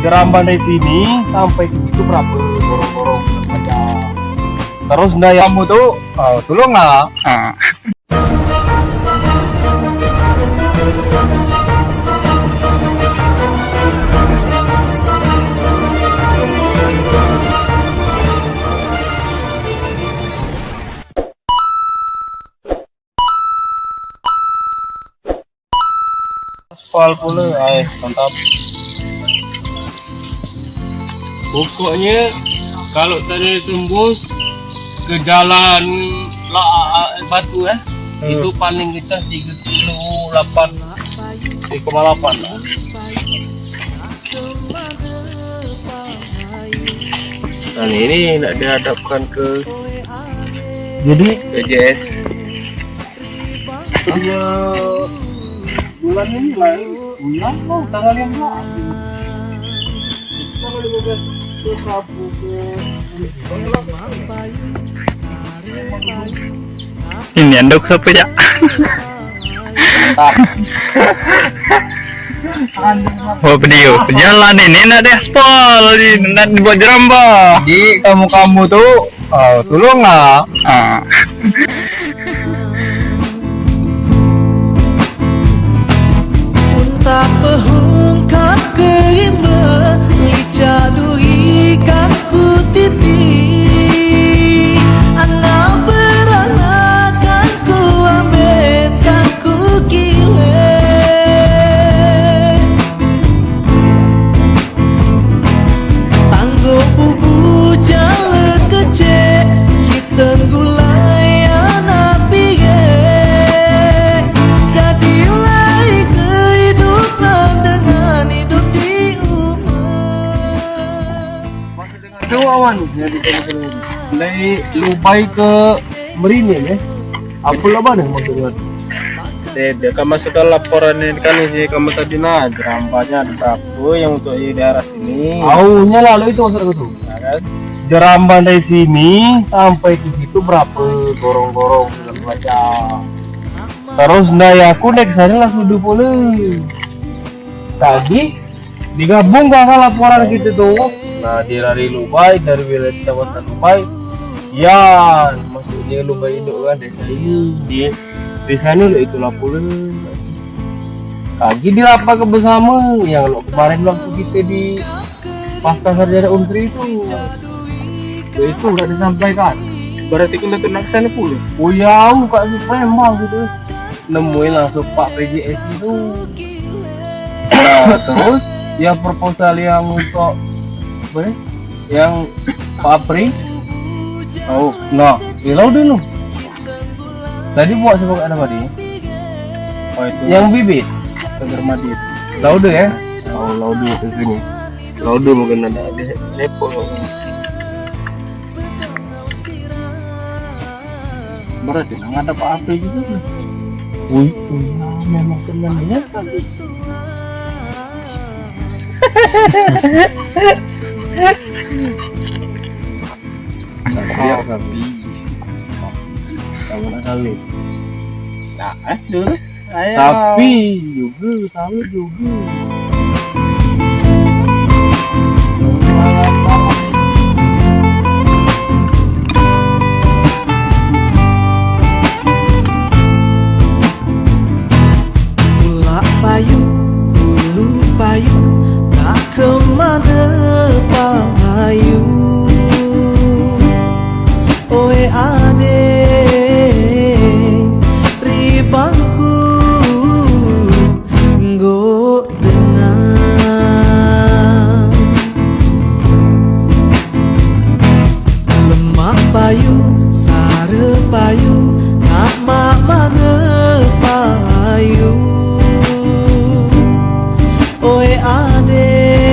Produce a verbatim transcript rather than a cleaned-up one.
Jeramban dari sini sampai ke situ berapa? Gorong-gorong macam. Terus ndak ya kamu tu, oh, tolong lah. Ah. Aspal pula, ai, mantap. Pokoknya, kalau tadi tembus ke jalan la, batu, eh, hmm, itu paling kita tiga kilo lapan, tiga koma lapan lah. Dan ini nak dihadapkan ke, jadi, B J S. Bulan ini lah, bulan mau tanggal lima belas. Tanggal lima belas ke Rabu ke. Ini anduk siapa, Cak? Mantap. Oh, video. Jalan ini nak diaspal, ini nak dibuat jerambah. Jadi kamu-kamu tu, oh, tolonglah. Ah. Untak pehungkap ke imba, licak duri kan ku titi. Anak beranak kan ku ambek, kan ku kile. Tangguh bubu jala kecek, kita gulai anak piye. Jadilah kehidupan dengan hidup di rumah. Aduh, awan. Dari Lubai ke Merini, eh. Apa lah, mana maksudnya? Dia, dia kan masukkan laporan ini kan, isi kamu tadi, nah, jerambahnya ada berapa yang untuk di daerah sini. Aunya lalu itu maksud aku tu. Nah, kan? Jeramban dari sini sampai ke situ berapa gorong-gorong segala macam. Terus ndak ya aku naik sana langsung dua puluh. Tadi digabung kan laporan kita tu. Nah, dia dari Lubai, dari wilayah Kecamatan Lubai. Ya, maksudnya Lubai Induk kan, desa ini. Di, di sana lah itu laporan. Lagi di rapat ke bersama yang lo kemarin waktu kita di pasca sarjana Unsri itu. Itu udah disampaikan. Berarti kena tunang sana pula. Oh ya, aku kat Palembang gitu. Nemuin langsung Pak P J S itu. Nah, terus ya proposal yang untuk apa ni? Yang Pak Apri. Oh, nah, ya lo dulu. Tadi buat siapa kat tadi? Oh, itu. Yang bibit. Seger mati. Laude ya? Oh, Laude ke sini. Laude mungkin ada di Depok. Berarti nang ada Pak Apri juga. Wih, memang temannya. Nah, dia tapi kamu nak kawin. Nah, eh, dulu. Ayo. Tapi juga, kawin juga. Ulak payu, ulu payu, tak kemana payu. Oi ade, ribangku, nggo dengar. Lemak payu, sare payu, nak mak mane payu. Oi ade,